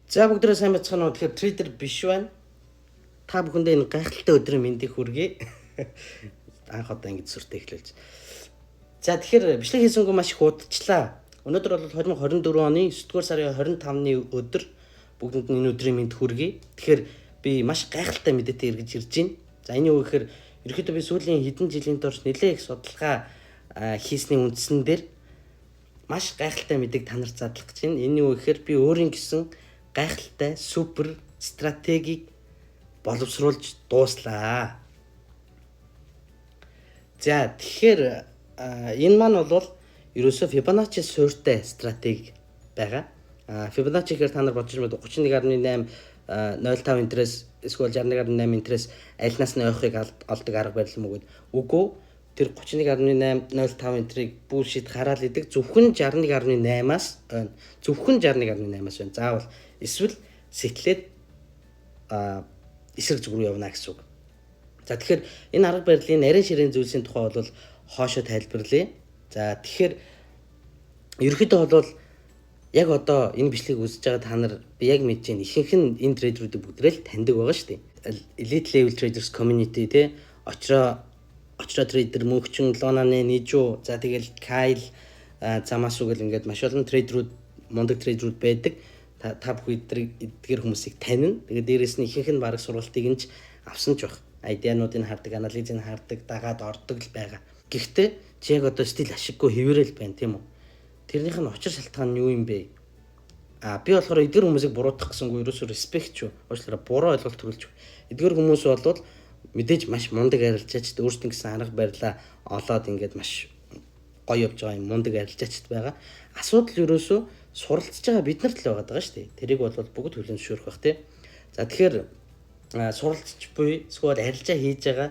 За, бүгдээрээ сайн байцгаана уу? Тэгэхээр trader биш байна. Та бүхэндээ энэ гайхалтай өдрийн мэндийг хүргэе. Анх одоо ингэж сүртэй эхлүүлж. За, тэгэхээр бичлэг хийсэнгүү маш их удчлаа. Өнөөдөр бол 2024 оны 9 дугаар сарын 25-ны өдөр. Бүгдэнд нь энэ өдрийн мэнд хүргэе. Тэгэхээр би маш гайхалтай мэдээтэй эргэж ирж байна. За, энэ юу гэхээр ерөнхийдөө би сүүлийн хэдэн жилийн турш нэлээд их судалгаа хийсний үндсэн дээр маш гайхалтай мэдээг та нарт задлах гэж байна. Энэ юу гэхээр би өөрийн гэсэн гайхалтай супер стратегийг боловсруулж дууслаа. За, тэгэхээр энэ маань бол ерөөсөө Fibonacci суурьтай стратеги байгаа. Fibonacci гэхээр та нар бодож магадгүй 31.8 05 интерес эсвэл 61.8 интерес альнаас нь ойхыг олдог арга барил юм уу гэд. Үгүй, тэр 31.8 05 энтрийг bullshit хараал идэг, зөвхөн 61.8-аас байна. Зөвхөн 61.8-аас байна. Заавал эсвэл сэтлээд эсрэг зүг рүү явна гэсэн үг. За, тэгэхээр энэ арга барилын нарийн ширээн зүйлсийн тухай бол хоошо тайлбарлая. За, тэгэхээр ерөнхийдөө бол яг одоо энэ бичлэгийг үзэж байгаа та нар, би яг мэдэж байна. Ихэнх нь энэ trader үүдийг бүгдээ л таньдаг байгаа шүү дээ. Elite Level Traders Community те, очроо очроо trader, мөнхчин, Лонаны Нижу, за тэгэл Кайл, Замасу гэл ингээд маш олон trader үүд, мундаг trader үүд байдаг. Та бүхэн эдгээр хүмүүсийг танина. Тэгээд дээрэс нь ихэнх нь бараг сургалтыг нь ч авсан ч баг. Idea нуудыг хардаг, анализыг хардаг, дагаад ордог л байгаа. Гэхдээ чи яг одоо still ашиггүй хэвээрэл байна, тийм үү? Тэрнийх нь учир шалтгаан нь юу юм бэ? А би болохоор эдгэр хүмүүсийг буруутгах гэсэнгүй, ерөөсөө respect шүү. Уучлаарай, буруу ойлголт төрүүлж. Эдгэр хүмүүс бол мэдээж маш мундаг арилжаачд, өөрсдийн гэсэн арга барилаа олоод ингээд маш гоё явж байгаа юм мундаг арилжаачд байгаа. Асуудал ерөөсөө суралцж байгаа бид нарт л байгаа даа шүү дээ. Тэрийг бол бүгд хүлээн зөвшөөрөх бах, тий. За, тэгэхээр суралцж буй эсвэл арилжаа хийж байгаа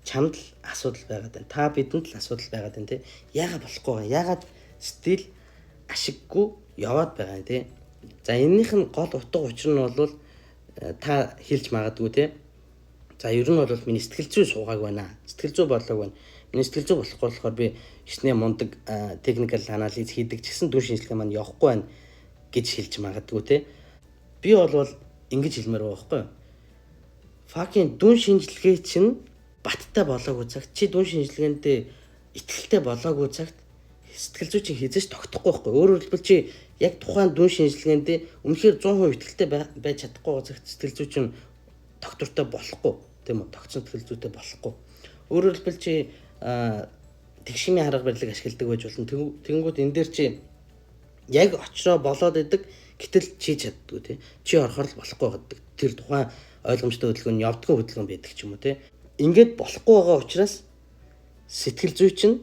чамд л асуудал байгаад байна. Та бидэнд л асуудал байгаад байна, тий. Яагаад болохгүй байгаа? Яагаад still ашиггүй яваад байгаа юм, тий? За, энэнийх нь гол утга учир нь бол та хэлж магадгүй, тий. За, ер нь бол миний сэтгэл зүй суугааг байна. Сэтгэл зүй болоог байна. Миний сэтгэл зүй болохгүй болохоор би хичнээн мундаг technical анализ хийдэг ч гэсэн дүн шинжилгээ маань явахгүй байна гэж хэлж магадгүй, тий. Би бол ингэж хэлмээр байгаа байхгүй юу? Fucking дүн шинжилгээ чинь баттай болоогүй цагт, чи дүн шинжилгээндээ итгэлтэй болоогүй цагт сэтгэл зүй чинь хэзээ ч тогтохгүй байхгүй. Өөрөөр хэлбэл, чи яг тухайн дүн шинжилгээндээ үнэхээр 100% итгэлтэй байж чадахгүй цагт сэтгэл зүй чинь тогтвортой болохгүй, тийм үү? Тогтсон сэтгэл зүйтэй болохгүй. Өөрөөр хэлбэл, чи тэгшимийн арга барилыг ашигладаг байж болно. Тэгэнгүүт энэ дээр чи яг очроо болоод идэг, гэтэл чи чаддгүй, тий. Чи орохоор л болохгүй байдаг. Тэр тухайн ойлгомжтой хөдөлгөөн нь явдггүй хөдөлгөөн байдаг ч юм уу, тий. Ингээд болохгүй байгаа учраас сэтгэл зүй чинь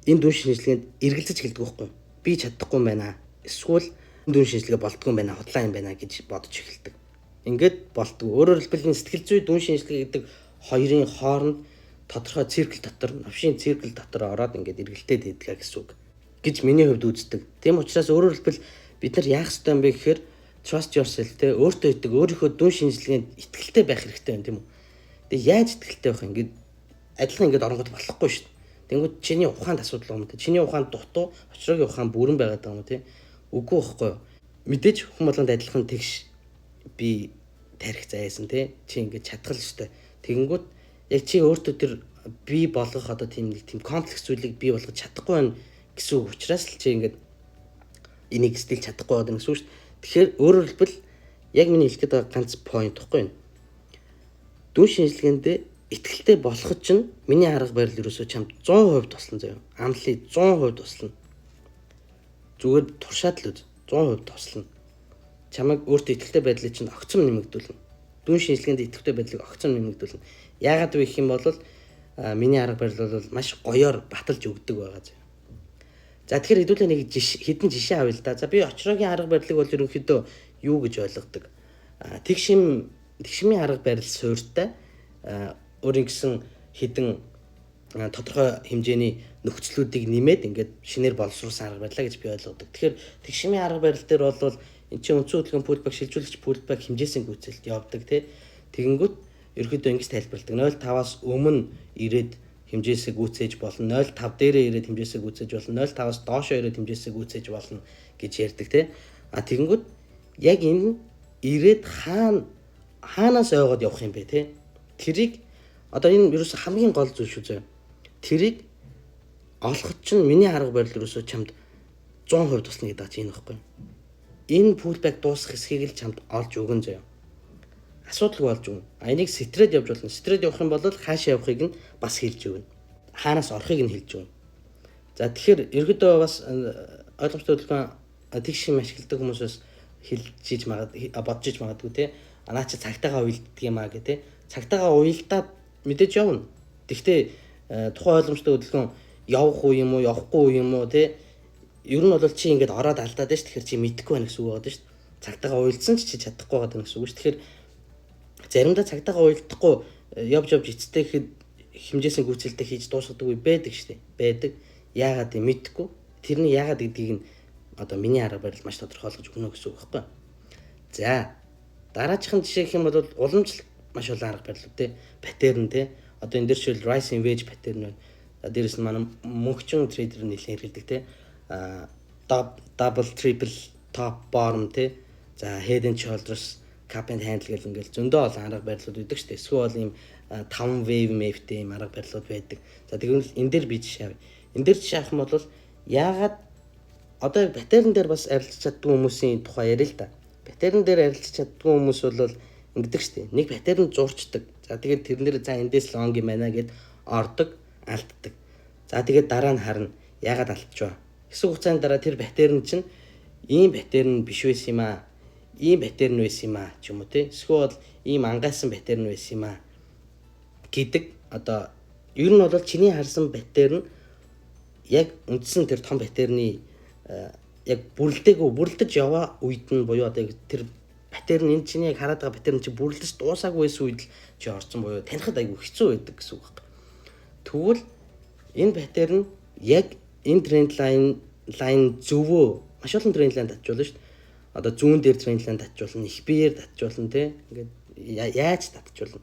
энэ дүн шинжилгээнд эргэлзэж эхэлдэг байхгүй. Би чадахгүй юм байна. Эсвэл дүн шинжилгээ болдгоо юм байна. Худлаа юм байна гэж бодож эхэлдэг. Ингээд болдгоо. Өөрөөр хэлбэл, энэ сэтгэл зүй, дүн шинжилгээ гэдэг хоёрын хооронд тодорхой circle дотор, новшийн circle дотор ороод ингээд эргэлтээд байдаг гэсэн үг гэж миний хувьд үздэг. Тийм учраас өөрөөр хэлбэл, бид нар яах ёстой юм бэ гэхээр trust yourself те, өөртөө итэг, өөрийнхөө дүн шинжилгээнд итгэлтэй байх хэрэгтэй байна, тийм үү? Тэгээ яаж итгэлтэй байх юм? Ингээд адилхан ингээд оронгод болохгүй шүү дээ. Тэнгүүд чиний ухаанд асуудал байгаа юм, те. Чиний ухаанд дутуу, очроогийн ухаан бүрэн байгаад байгаа юм, те. Үгүй байхгүй юу? Мэдээж хүн болгонд адилхан тэгш би тарих заяасан, те. Чи ингээд чадах л ёстой. Тэгэнгүүт яг чи өөртөө тэр бий болгох одоо тийм нэг тийм комплекс зүйлийг бий болгож чадахгүй байна гэсэн үг учраас л чи ингээд энийг still чадахгүй байгаа гэсэн үг шүү дээ. Тэгэхээр өөрөөр хэлбэл, яг миний хэлэх гээд байгаа ганц point гэхгүй юу? Дүн шинжилгээндээ итгэлтэй болоход чинь миний арга барил ерөөсөө чамд 100% туслан заяа. Амлыг 100% туслана. Зүгээр туршаад л үз. 100% туслана. Чамайг өөртөө итгэлтэй байдлыг чинь огцом нэмэгдүүлнэ. Дүн шинжилгээнд итгэлтэй байдлыг огцом нэмэгдүүлнэ. Яагаад вэ гэх юм бол миний арга барил бол маш гоёор баталж өгдөг байгаа заяа. За, тэгэхээр хэдүүлээ нэг хэдэн жишээ авъя л да. За, би очроогийн арга барилыг бол ерөнхийдөө юу гэж ойлгодог? Тэгшимийн арга барил суурьтай өөрийн гэсэн хэдэн тодорхой хэмжээний нөхцлүүдийг нэмээд ингээд шинээр боловсруулсан арга барилаа гэж би ойлгодог. Тэгэхээр тэгшимийн арга барил дээр бол эн чинь үндсэн хөдөлгөөн pullback, шилжүүлэгч pullback, хэмжээсэн гүйцэлд явдаг, тий. Тэгэнгүүт ерөнхийдөө ингэж тайлбарладаг. 0.5-аас өмнө ирээд хэмжээсээ гүйцээж болно. 0.5 дээрээ ирээд хэмжээсээ гүйцээж болно. 0.5-аас доошоо ирээд хэмжээсээ гүйцээж болно гэж ярьдаг, тий. А тэгэнгүүт Яг энэ ирээд хаанаас ойгоод явах юм бэ, те? Тэрийг одоо энэ ерөөсө хамгийн гол зүйл шүү зөө. Тэрийг олоход чинь миний арга барил ерөөсө чамд 100% туслана гэдэг чинь энэ байхгүй. Энэ pullback дуусах хэсгийг л чамд олж өгөн заяа. Асуудалгүй олж өгнө. А энийг сэтрээд явж болно. Сэтрээд явах юм бол хаашаа явахыг нь бас хэлж өгнө. Хаанаас орохыг нь хэлж өгнө. За, тэгэхээр ерөөдөө бас ойлгомжтой хөдөлгөөн тэгш юм ашигладаг хүмүүсээс хэлж иж магад бодож иж магадгүй, те. А наа чи цагтаагаа уялддаг юм а гэ, те. Цагтаагаа уялдаад мэдээж явна. Тэгвэл тухайн ойлгомжтой хөдөлгөөн явах уу юм уу, явахгүй юм уу, те. Ер нь бол чи ингээд ороод алдаад байна ш. Тэгэхээр чи мэдэхгүй байна гэсэн үг байгаа шүү дээ. Цагтаагаа уялдсан ч чи чадахгүй байгаа гэсэн үг ш. Тэгэхээр заримдаа цагтаагаа уялдахгүй явж явж эцтэй ихэд хэмжээсэн гүйцэлдээ хийж дуусгадаг үе байдаг шүү дээ. Байдаг. Яагаад юм мэдэхгүй. Тэрний яагаад гэдгийг нь одоо миний арга барил маш тодорхойлгож өгнө гэсэн үг байхгүй. За, дараачихын жишээ гэх юм бол уламжлалт маш олон арга барил те. Pattern, те. Одоо энэ дээр жишээл rising wedge pattern байна. За, дээрэс нь манай мөнхчин trader нэлээд хэрэглэдэг, те. А double, triple top, bottom, те. За, head and shoulders, cup and handle гэл ингээл зөндөө олон арга барилууд байдаг шүү дээ. Эсвэл ийм 5 wave map-тэй ийм арга барилууд байдаг. За, тэгвэл энэ дээр би жишээ авъя. Энэ дээр жишээ авах юм бол яагаад одоо pattern дээр бас арилжаж чаддгүй хүмүүсийн тухай яриа л да. Pattern дээр арилжаж чаддгүй хүмүүс бол ингэдэг шүү дээ. Нэг pattern зурчдаг. За, тэгээд тэрнэр за эндээс long юм байна гэд ордог, алддаг. За, тэгээд дараа нь харна, яагаад алдчихваа. Хэсэг хугацааны дараа тэр pattern чинь ийм pattern биш байсан юм аа, ийм pattern байсан юм аа ч юм уу, те. Эсвэл ийм ангайсан pattern байсан юм аа гэдэг. Одоо ер нь бол чиний харсан pattern яг үндсэн тэр том pattern ы яг бүрлдээгүй, бүрлдэж яваа үед нь буюу одоо яг тэр pattern, энэ чиний яг хараад байгаа pattern чи бүрлдэж дуусаагүй байсан үед л чи орсон буюу танихад айгүй хэцүү байдаг гэсэн үг байна. Тэгвэл энэ pattern яг энэ trend line зөвөө маш олон trend line татжуулна шүү дээ. Одоо зүүн дээр trend line татжуулна, их биеэр татжуулна, те. Ингээд яаж татжуулна.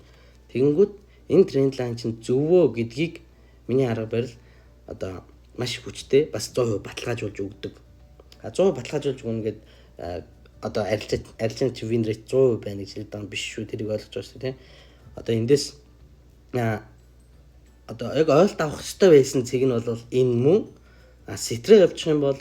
Тэгэнгүүт энэ trend line чинь зөвөө гэдгийг миний арга барил одоо маш хүчтэй бас 100% баталгаажуулж өгдөг. А 100% баталгаажуулж өгнө гээд одоо арилжаа чи win rate 100% байна гэж хэлдэг юм биш шүү. Тэрийг ойлгож байгаа шүү, тийм. Одоо эндээс одоо яг ойлт авах хэрэгтэй байсан цэг нь бол энэ мөн. А сэтрээ явчих юм бол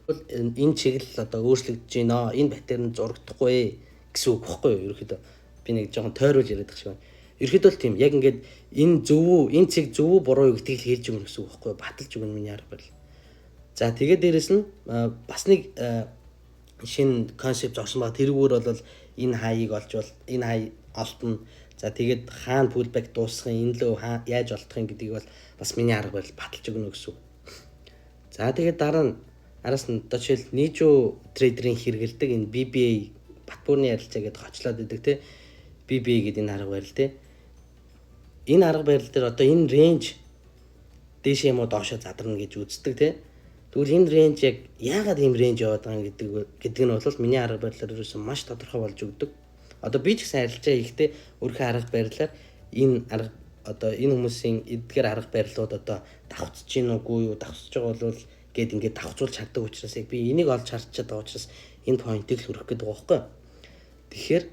энэ чиглэл одоо өөрчлөгдөж байна. Энэ pattern зурагдахгүй гэсэн үг багхгүй юу? Ерөнхийдөө би нэг жоохон тойруулж яриад байгаа шиг байна. Ерөнхийдөө л тийм, яг ингээд энэ зөв үү, энэ цэг зөв үү, буруу юу гэдгийг хэлж өгнө гэсэн үг багхгүй юу? Баталж өгнө миний арга барил. За, тэгээд дээрэс нь бас нэг шинэ concept орсон ба тэрүүгээр бол энэ high ыг олж бол энэ хай олдно. За, тэгээд хаана pullback дуусах юм, энэ лөө яаж олдох юм гэдгийг бол бас миний арга барил баталж өгнө гэсэн үг. За, тэгээд дараа нь араас нь одоо жишээл нийжүү trader ийн хэрэгэлдэг энэ BBA, Батбуурны арилжаа гэдээ хоцлоод идэг, те. BBA гэдэг энэ арга барил, те. Энэ арга барил дээр одоо энэ range дээшээ юм уу доошоо задарна гэж үздэг, те. Тэгвэл энэ range яг яагаад ийм range яваад байгаа гэдэг нь бол миний арга барилаар ерөөсөн маш тодорхой болж өгдөг. Одоо би ч гэсэн арилжаа хийхдээ өөрийнхөө арга барилаар энэ арга одоо энэ хүмүүсийн эдгээр арга барилууд одоо давхцаж гин үгүй юу, давхцаж байгаа бол гээд ингээд давхцуулж чаддаг учраас яг би энийг олж харчаад байгаа учраас энэ point ыг л хүргэх гээд байгаа байхгүй. Тэгэхээр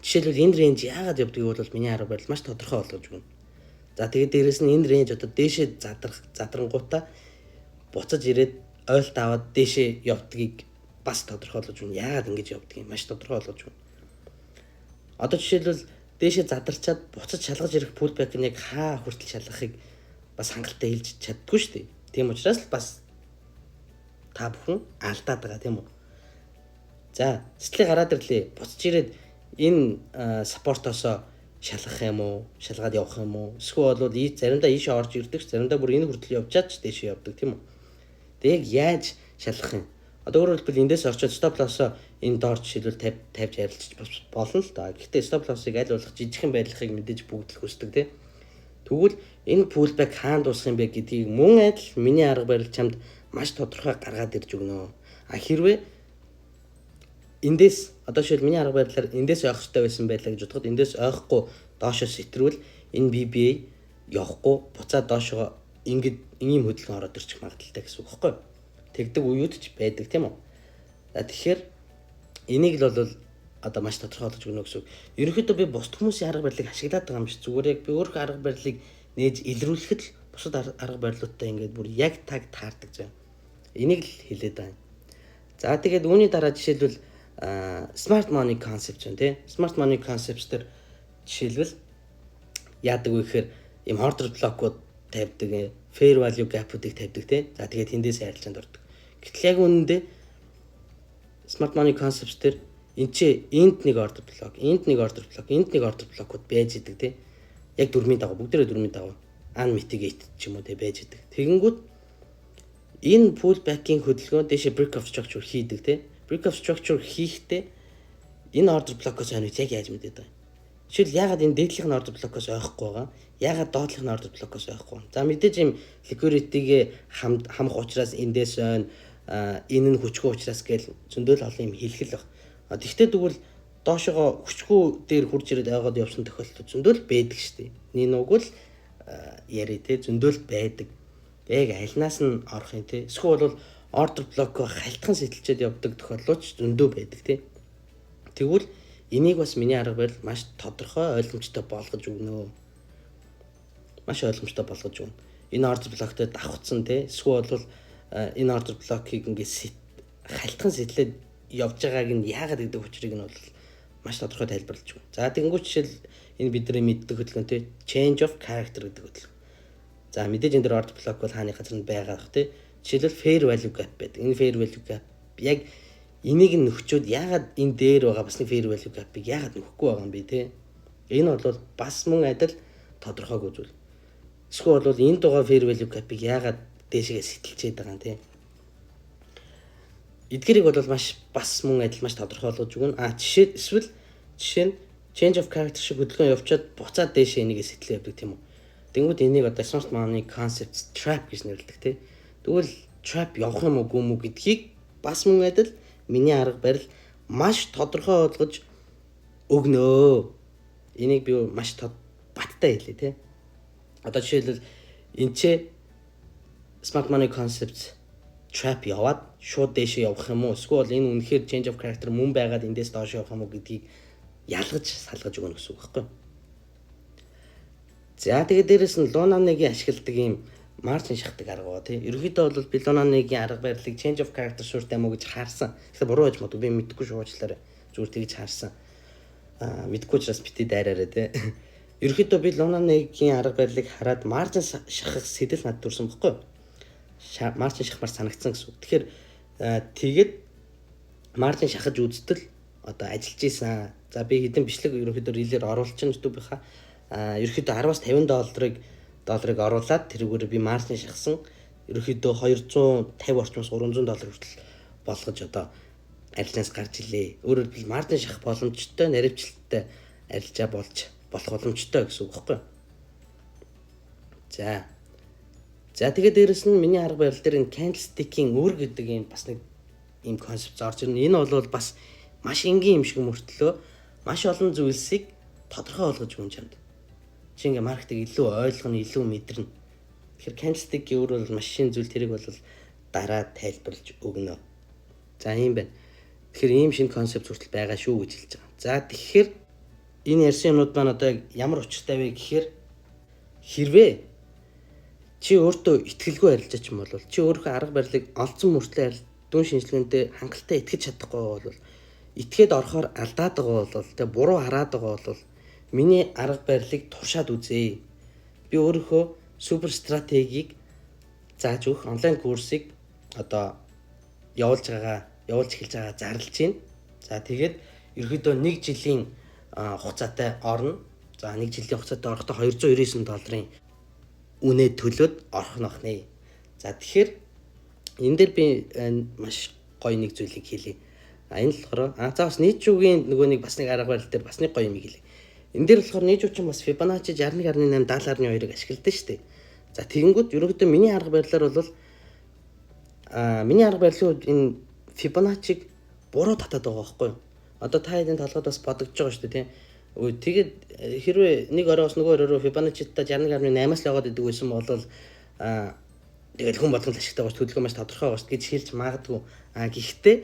жишээлбэл энэ range яагаад явдгийг бол миний арга барил маш тодорхой болгож өгнө. За, тэгээд дээрэс нь энэ range одоо дээшээ задрах задрангуудаа буцаж ирээд ойлт аваад дээшээ явдгийг бас тодорхойлож өгнө. Яагаад ингэж явдгийг маш тодорхой болгож өгнө. Одоо жишээлбэл дээшээ задарчаад буцаж шалгаж ирэх pullback нь яг хаа хүртэл шалгахыг бас хангалттай хэлж чаддгүй шүү дээ. Тийм учраас л бас та бүхэн алдаад байгаа, тийм үү? За, сэтлээ гараад ирлээ. Буцаж ирээд энэ support оосоо шалгах юм уу? Шалгаад явах юм уу? Эсвэл бол заримдаа ийшээ орж ирдэг ч, заримдаа бүр энэ хүртэл явжаад ч дээшээ явдаг, тийм үү? Тэг яг яаж шалгах юм? Одоо өөрөөр хэлбэл эндээс орчоод stop loss оо энэ доор жишээлбэл 50 тавьж арилжиж болно л доо. Гэхдээ stop loss ыг аль болох жижигхэн байрлахыг мэдээж бүгд л хүсдэг, тийм. Тэгвэл энэ pullback хаана дуусах юм бэ гэдгийг мөн адил миний арга барил чамд маш тодорхой гаргаад ирж өгнө. А хэрвээ эндээс одоо жишээл миний арга барилаар эндээс ойх хэрэгтэй байсан байлаа гэж бодоход эндээс ойхгүй доошоо сэтрүүл энэ BBA явахгүй буцаад доошоо ингэж ийм хөдөлгөөн ороод ирчих магадлалтай гэсэн үг байхгүй юу? Тэгдэг үеүд ч байдаг, тийм үү? За, тэгэхээр Энийг л бол одоо маш тодорхой болгож өгнө гэсэн үг. Ерөнхийдөө би бусд хүмүүсийн арга барилыг ашиглаад байгаа юм биш. Зүгээр яг би өөрийнхөө арга барилыг нээж илрүүлэхэд л бусад арга барилуудтай ингээд бүр яг таг таардаг заа. Энийг л хэлээд байгаа юм. За, тэгээд үүний дараа жишээлбэл smart money concept юм, тий. Smart money concepts дээр жишээлбэл яадаг вэ гэхээр ийм order block-ууд тавьдаг, fair value gap-уудыг тавьдаг, тий. За, тэгээд тэндээс арилжаанд ордог. Гэтэл яг үнэндээ smart money concepts дээр энэ чи энд нэг order block, энд нэг order block, энд нэг order block-ууд байж идэг, тий. Яг дүрмийн дагуу, бүгдээрээ дүрмийн дагуу unmitigated ч юм уу, тий, байж идэг. Тэгэнгүүт энэ pullback-ийн хөдөлгөөн дээшээ break of structure хийдэг, тий. Break of structure хийхдээ энэ order block-оос ойно гэж яг яаж мэдээд байгаа юм? Жишээл яагаад энэ дээдлийнх нь order block-оос ойхгүй байгаа? Яагаад доотлих нь order block-оос ойхгүй? За, мэдээж юм liquidity-гээ хамах учраас эндээс ойн, энэ нь хүчгүй учраас гээл зөндөл олон юм хэлэх л баг. Тэгвэл тэгвэл доошогоо хүчгүй дээр хурж ирээд ойгоод явсан тохиолдол зөндөл байдаг шүү дээ. Нэг нугвал яри, те, зөндөл байдаг. Яг альнаас нь орох юм, те. Эсвэл бол order block-о халтхан сэтэлчээд явдаг тохиолдлууд ч зөндөө байдаг, те. Тэгвэл энийг бас миний арга барил маш тодорхой, ойлгомжтой болгож өгнө. Маш ойлгомжтой болгож өгнө. Энэ order block-той давхцсан, те. Эсвэл бол энэ order block-ыг ингээд халтхан сэтлээд явж байгааг нь яагаад гэдэг учрыг нь бол маш тодорхой тайлбарлаж өгнө. За, тэгэнгүүт жишээл энэ бидний мэддэг хөдөлгөөн, те, change of character гэдэг хөдөлгөөн. За, мэдээж энэ дээр order block бол хааны газар нь байгаа бах, те. Жишээлбэл fair value gap байдаг. Энэ fair value gap яг энийг нь нөхчөөд яагаад энэ дээр байгаа бас нэг fair value gap-ыг яагаад нөхгүй байгаа юм бэ, те? Энэ бол бас мөн адил тодорхойгүй зүйл. Эсвэл бол энд байгаа fair value gap-ыг яагаад дээшгээ сэтэлчээд байгаа юм, те? Эдгэрийг бол маш бас мөн адил маш тодорхой болгож өгнө. А жишээ эсвэл жишээ нь change of character шиг хөдөлгөөн явуучаад буцаад дээшээ энийгээ сэтлээ явдаг, тийм үү? Тэнгүүд энийг одоо smart money concepts trap гэж нэрлэдэг, тийм. Тэгвэл trap явах юм уу үгүй юм уу гэдгийг бас мөн адил миний арга барил маш тодорхой болгож өгнөө. Энийг би маш баттай хэлье, тий. Одоо жишээлбэл энэ ч smart money concepts trap яваад шууд дээшээ явах юм уу? Эсвэл энэ үнэхээр change of character мөн байгаад эндээс доош явах юм уу гэдгийг ялгаж салгаж өгнө гэсэн үг байхгүй юу? За, тэгээд дээрэс нь Luna 1-ийн ашигладаг ийм margin шахдаг арга ба, тий. Ерөнхийдөө бол би Luna 1-ийн арга барилыг change of character суурьтай юм уу гэж харсан. Тэгэхээр буруу байж магадгүй, би мэдэхгүй шүү, уучлаарай. Зүгээр тэгж харсан. Аа, мэдэхгүй учраас бити дайраарай, тий. Ерөнхийдөө би Luna 1-ийн арга барилыг хараад margin шахах сэтэл надад төрсэн бохгүй юу? Margin шахмаар санагдсан гэсэн үг. Тэгэхээр тэгээд margin шахаж үзтэл одоо ажиллаж исэн. За, би хэдэн бичлэг ерөнхийдөө reel-ээр оруулчихна YouTube-ийнхаа. А ерөнхийдөө 10-аас 50 долларыг оруулаад тэрүүгээр би margin шахсан. Ерөнхийдөө 250 орчмоос 300 доллар хүртэл болгож одоо арилжаанаас гарч илээ. Өөрөөр хэлбэл margin шахах боломжтой, наривчлалтай арилжаа болж болох боломжтой гэсэн үг байхгүй юу? За. За, тэгээд дээрэс нь миний арга барил дээр энэ candlestick-ийн өр гэдэг юм бас нэг ийм концепт орж ирнэ. Энэ бол бас маш энгийн юм шиг мөртлөө маш олон зүйлсийг тодорхой болгож өгөн чамд. Чи ингээ market-ыг илүү ойлгоно, илүү мэдэрнэ. Тэгэхээр candlestick-ийн өр бол маш шин зүйл, тэрийг бол дараа тайлбарлаж өгнө. За, ийм байна. Тэгэхээр ийм шинэ концепт хүртэл байгаа шүү гэж хэлж байгаа. За, тэгэхээр энэ ярьсан юмнууд маань одоо яг ямар учиртай вэ гэхээр хэрвээ чи өөртөө итгэлгүй арилжаач юм бол, чи өөрийнхөө арга барилыг олцсон мөртлөө дүн шинжилгээндээ хангалттай итгэж чадахгүй бол, итгээд орохоор алдаад байгаа бол, тэгээ буруу хараад байгаа бол миний арга барилыг туршаад үзье. Би өөрийнхөө супер стратегийг зааж өгөх онлайн курсыг одоо явуулж эхэлж байгаа, зарлж байна. За, тэгээд ерөөдөө 1 жилийн хугацаатай орно. За, 1 жилийн хугацаатай орохдоо 299 долларын үнэ төлөөд орох нь бахнэ. За, тэгэхээр энэ дээр би маш гоё нэг зүйлийг хэлье. А энэ болохоор за бас нийт нөгөө нэг бас нэг арга барил дээр бас нэг гоё юм хэлье. Энэ дээр болохоор нийт чинь бас Fibonacci 61.8 70.2-ыг ашигладаг шүү дээ. За, тэгэнгүүт ерөнхийдөө миний арга барилаар бол миний арга барилын хувьд энэ Fibonacci-г буруу татаад байгаа байхгүй юу? Одоо та хэдийн толгойд бас бодогдож байгаа шүү дээ, тийм. Өө, тэгээд хэрвээ нэг оройоос нөгөө орой руу Fibonacci-та 61.8-аас л яваад идэг байсан бол тэгэл хүн болгон л ашигтай байгаа ш, төлөвлөгөө маш тодорхой байгаа ш гэж хэлж магадгүй. А гэхдээ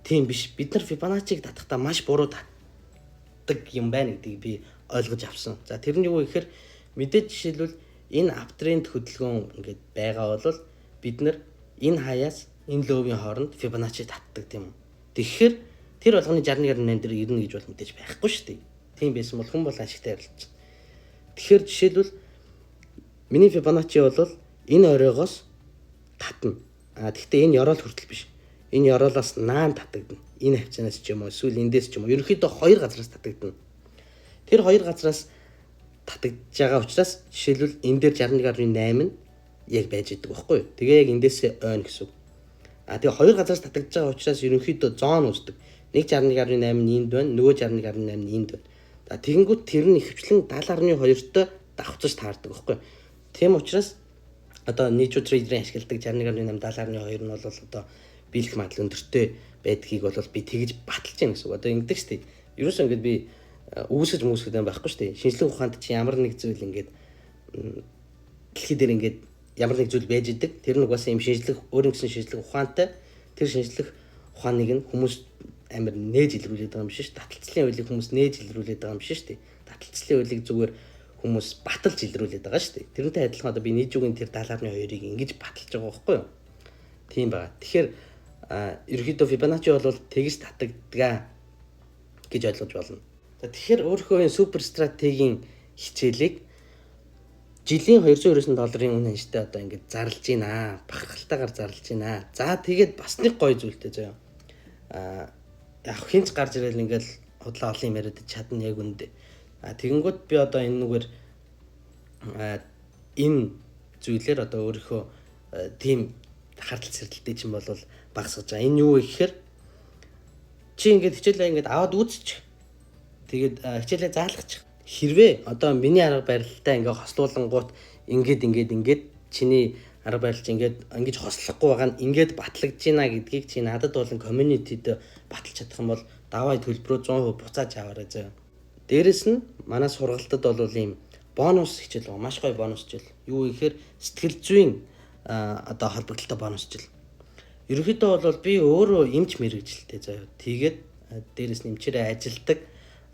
Тийм биш. Бид нар Fibonacci-г татахдаа маш буруу татдаг юм байна гэдгийг би ойлгож авсан. За, тэр нь юу вэ гэхээр мэдээж жишээлбэл энэ uptrend хөдөлгөөн ингээд байгаа бол бид нар энэ high-аас энэ low-ийн хооронд Fibonacci татдаг, тийм үү. Тэгэхээр тэр болгоны 61.8 дээр ирнэ гэж бол мэдээж байхгүй шүү дээ. Тийм байсан бол хүн бол ашигтай арилжна. Тэгэхээр жишээлбэл миний Fibonacci бол энэ оройгоос татна. А тэгвэл энэ ёроол хүртэл биш. Энэ ёроолоос наан татагдана. Энэ хавцаанаас ч юм уу, эсвэл эндээс ч юм уу. Ерөнхийдөө хоёр газраас татагдана. Тэр хоёр газраас татагдж байгаа учраас жишээлбэл энэ дээр 61.8 нь яг байж идэг байхгүй юу? Тэгээ яг эндээсээ ойно гэсэн үг. А тэгээ хоёр газраас татагдж байгаа учраас ерөнхийдөө zone үүсдэг. Нэг 61.8 нь энд байна, нөгөө 61.8 нь энд байна. За, тэгэнгүүт тэр нь ихэвчлэн 70.2-той давхцаж таардаг байхгүй юу? Тийм учраас одоо нийчүү trader-ийн ашигладаг 61.8 70.2 нь бол одоо биелэх магадлал өндөртэй байдгийг бол би тэгж баталж байна гэсэн үг. Одоо ингэдэг шүү дээ. Ерөөсөө ингээд би үүсгэж үүсгэж юм байхгүй шүү дээ. Шинжлэх ухаанд чи ямар нэг зүйл ингээд дэлхий дээр ингээд ямар нэг зүйл байж идэг. Тэр нь угаасаа юм шинжлэх, өөр нэгсэн шинжлэх ухаантай. Тэр шинжлэх ухааныг нь хүмүүс амар нээж илрүүлээд байгаа юм биш шүү. Таталцлын хуулийг хүмүүс нээж илрүүлээд байгаа юм биш шүү дээ. Таталцлын хуулийг зүгээр хүмүүс баталж илрүүлээд байгаа шүү дээ. Тэрнтэй адилхан одоо би нийжүүгийн тэр 70.2-ыг ингэж баталж байгаа байхгүй юу? Тийм байгаа. Тэгэхээр ерөнхийдөө Fibonacci бол тэгж татагдгаа гэж ойлгож болно. За, тэгэхээр өөрийнхөө энэ супер стратегийн хичээлийг жилийн 299 долларын үн ханштай одоо ингэж зарлж байна. Бахархалтайгаар зарлж байна. За, тэгээд бас нэг гоё зүйлтэй заяа. Яг хэн ч гарч ирэл ингээл худлаа олон юм яриад чадна, яг үндэ. Тэгэнгүүт би одоо энэ нүгээр энэ зүйлээр одоо өөрийнхөө тийм хардал сэрдэлтэй чинь бол багасгаж байгаа. Энэ юу вэ гэхээр чи ингээд хичээлээ ингээд аваад үзчих. Тэгээд хичээлээ заалгачих. Хэрвээ одоо миний арга барилтай ингээ хослуулангуут ингээд ингээд ингээд чиний арга барил чи ингээд ингэж хослохгүй байгаа нь ингээд батлагдж байна гэдгийг чи надад болон community-д баталж чадах юм бол давай төлбөрөө 100% буцааж аваарай заяа. Дээрэс нь манай сургалтад бол ийм бонус хичээл байгаа. Маш гоё бонус хичээл. Юу гэхээр сэтгэл зүйн одоо холбогдлолтой бонус хичээл. Ерөнхийдөө бол би өөрөө эмч мэргэжилтэй заяа. Тэгээд дээрэс нь эмчээрээ ажилдаг.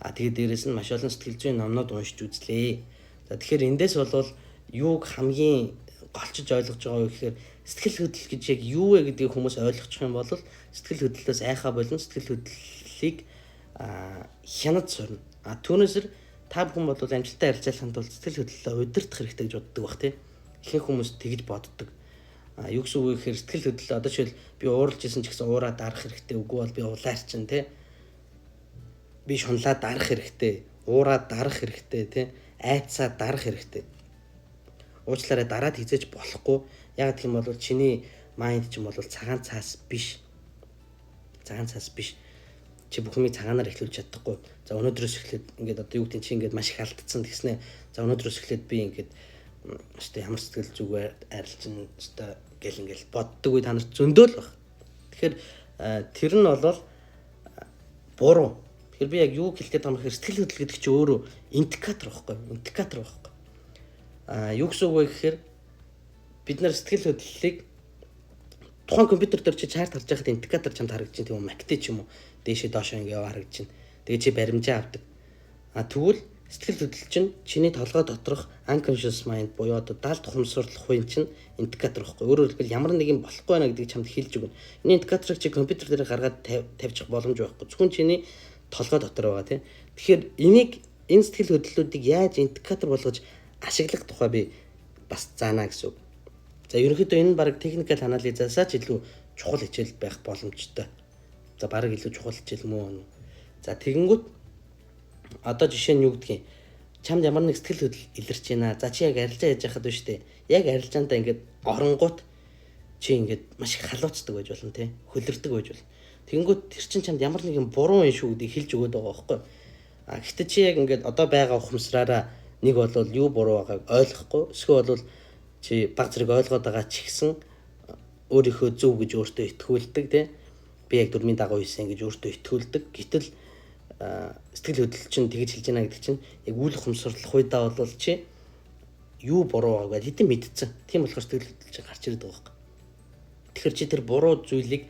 Тэгээд дээрэс нь маш олон сэтгэл зүйн номнууд уншиж үзлээ. За, тэгэхээр эндээс бол юуг хамгийн голчиж ойлгож байгаа вэ гэхээр сэтгэл хөдлөл гэж яг юу вэ гэдгийг хүмүүс ойлгочих юм бол сэтгэл хөдлөлөөс айхаа болно, сэтгэл хөдлөлийг хянаж сурна. Түүнээсэр та бүхэн бол амжилттай арилжаалахын тулд сэтгэл хөдлөлөө удирдах хэрэгтэй гэж боддог бах, тий. Ихэнх хүмүүс тэгж боддог. Юу гэсэн үг вэ гэхээр сэтгэл хөдлөл, одоо жишээл би ууралж исэн ч гэсэн уураа дарах хэрэгтэй, үгүй бол би улаарчин, тий. Би шунлаа дарах хэрэгтэй, уураа дарах хэрэгтэй, тий. Айдсаа дарах хэрэгтэй. Уучлаарай, дараад хизээж болохгүй. Яг гэх юм бол чиний mind ч юм бол цагаан цаас биш. Цагаан цаас биш. Чи бүх юмыг цагаанаар эхлүүлж чадахгүй. За, өнөөдрөөс эхлээд ингээд одоо юу гэдэг чи ингээд маш их алдсан гэснэ. За, өнөөдрөөс эхлээд би ингээд өстой ямар сэтгэл зүгээр арилжин өстой гэл ингээл боддог үе та нарт зөндөөл баг. Тэгэхээр тэр нь бол буруу. Тэгэхээр би яг юу хэлэх гээд байгаа юм гэхээр сэтгэл хөдлөл гэдэг чинь өөрөө индикатор байхгүй юу? Индикатор байхгүй. Юу гэсэн үг вэ гэхээр бид нар сэтгэл хөдлөлийг тухайн компьютер дээр чи chart харж байхад индикатор чамд харагдаж чинь, тийм үү, MACD ч юм уу, дээшээ доошоо ингээ харагдаж чинь. Тэгээ чи баримжаа авдаг. Тэгвэл сэтгэл хөдлөл чинь чиний толгой доторх unconscious mind буюу одоо далд ухамсарлах үе чинь индикатор байхгүй. Өөрөөр хэлбэл ямар нэг юм болохгүй байна гэдгийг чамд хэлж өгнө. Энэ индикаторыг чи компьютер дээр гаргаад тавьчих боломж байхгүй. Зөвхөн чиний толгой дотор байгаа, тийм. Тэгэхээр энийг, энэ сэтгэл хөдлөлүүдийг яаж индикатор болгож ашиглах тухай би бас заана гэсэн үг. За, ерөнхийдөө энэ баг technical анализаасаа ч илүү чухал хичээл байх боломжтой. За, баг илүү чухал хичээл мүү. За, тэгэнгүүт одоо жишээ нь юу гэдгийг, чамд ямар нэг сэтгэл хөдлөл илэрч байна. За, чи яг арилжаа яаж яхад вэ штэ. Яг арилжаандаа ингээд оронгууд чи ингээд маш их халууцдаг байж болно, тий. Хөлөрдөг байж болно. Тэгэнгүүт тэр чин чамд ямар нэгэн буруу юм шүү гэдгийг хэлж өгөөд байгаа байхгүй. Гэхдээ чи яг ингээд одоо байгаа ухамсараараа нэг бол юу буруу байгааг ойлгохгүй, эсвэл бол чи баг зэрэг ойлгоод байгаа ч гэсэн өөрийнхөө зөв гэж өөртөө итгүүлдэг, тий. Би яг дүрмийн дагуу хийсэн гэж өөртөө итгүүлдэг. Гэтэл сэтгэл хөдлөл чинь тэгж хэлж байна гэдэг чинь яг үл ухамсарлах уйдаа бол чи юу буруу байгааг хэдэн мэдсэн. Тийм болохоор сэтгэл хөдлөл чинь гарч ирээд байгаа байхгүй. Тэгэхээр чи тэр буруу зүйлийг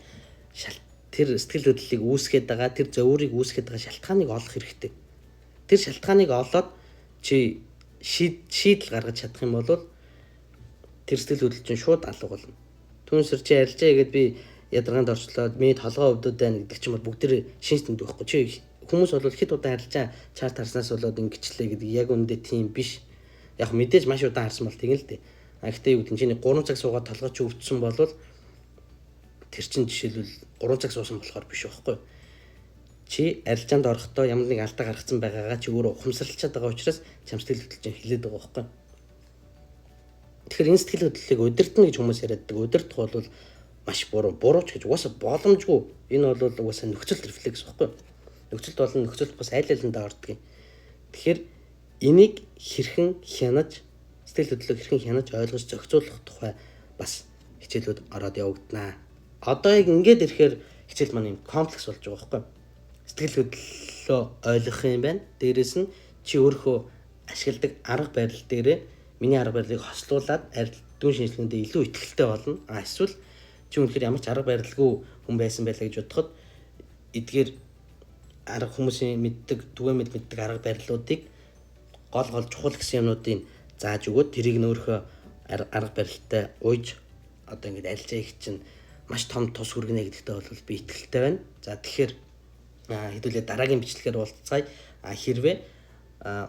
шал Тэр сэтгэл хөдлөлийг үүсгээд байгаа, тэр зовиурыг үүсгээд байгаа шалтгааныг олох хэрэгтэй. Тэр шалтгааныг олоод чи шийдэл гаргаж чадах юм бол тэр сэтгэл хөдлөл чинь шууд алга болно. Түүнсэр чи арилжаа хийгээд би ядаргаанд орчлоод миний толгой өвдөд байна гэдэг чинь бол бүгд шинж тэмдэг байхгүй. Чи хүмүүс бол хэд удаан арилжаа chart харснаас болоод ингэчлээ гэдэг яг үндэ тийм биш. Яг мэдээж маш удаан харсан бол тэгэн л дээ. А гэхдээ юу гэдэг чинь 3 цаг суугаад толгой чи өвдсөн бол тэр чин жишээлбэл 3 цаг суусан болохоор биш байхгүй. Чи арилжаанд орохдоо ямар нэг алдаа гаргацсан байгаагаа чи өөрөө ухамсарлчаад байгаа учраас чам сэтгэл хөдлөл чинь хэлээд байгаа байхгүй. Тэгэхээр энэ сэтгэл хөдлөлийг удирдна гэж хүмүүс яриаддаг. Удирдах бол маш буруу. Буруу ч гэж угаасаа боломжгүй. Энэ бол угаасаа нөхцөлт рефлекс байхгүй. Нөхцөлт болон нөхцөлт бас аль алиндаа ордог юм. Тэгэхээр энийг хэрхэн хянаж, сэтгэл хөдлөлийг хэрхэн хянаж, ойлгож зохицуулах тухай бас хичээлүүд ороод явагдана. Одоо яг ингээд ирэхээр хичээл маань юм комплекс болж байгаа байхгүй. Сэтгэл хөдлөлөө ойлгох юм байна. Дээрээс нь чи өөрөө ашигладаг арга барил дээрээ миний арга барилыг хослуулад дүн шинжилгээндээ илүү итгэлтэй болно. А эсвэл чи үнэхээр ямар ч арга барилгүй хүн байсан байлаа гэж бодоход эдгээр арга, хүмүүсийн мэддэг, түгээмэл мэддэг арга барилуудыг, гол гол чухал гэсэн юмнуудыг зааж өгөөд тэрийг нөөрхөө арга барилтай уйж одоо ингэж арилжаа их чинь маш том тус хүргэнэ гэдэгтээ бол би итгэлтэй байна. За, тэгэхээр хэдүүлээ дараагийн бичлэгээр уулзцаая. А хэрвээ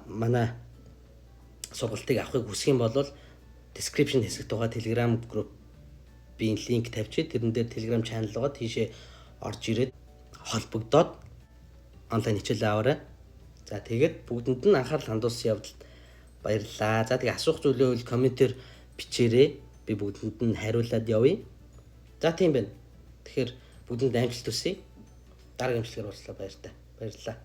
манай сургалтыг авахыг хүсэх юм бол description хэсэгт байгаа Telegram group-ийн линк тавьчих. Тэрэн дээр Telegram channel байгаа. Тийшээ орж ирээд холбогдоод онлайн хичээл аваарай. За, тэгээд бүгдэнд нь анхаарал хандуулсан явдалд баярлалаа. За, тэгээ асуух зүйлээ бол comment-ээр бичээрэй. Би бүгдэнд нь хариулаад явъя. За, тийм байна. Тэгэхээр бүгдэнд амжилт хүсье. Дараагийн бичлэгээр уулзлаа, баяртай. Баярлалаа.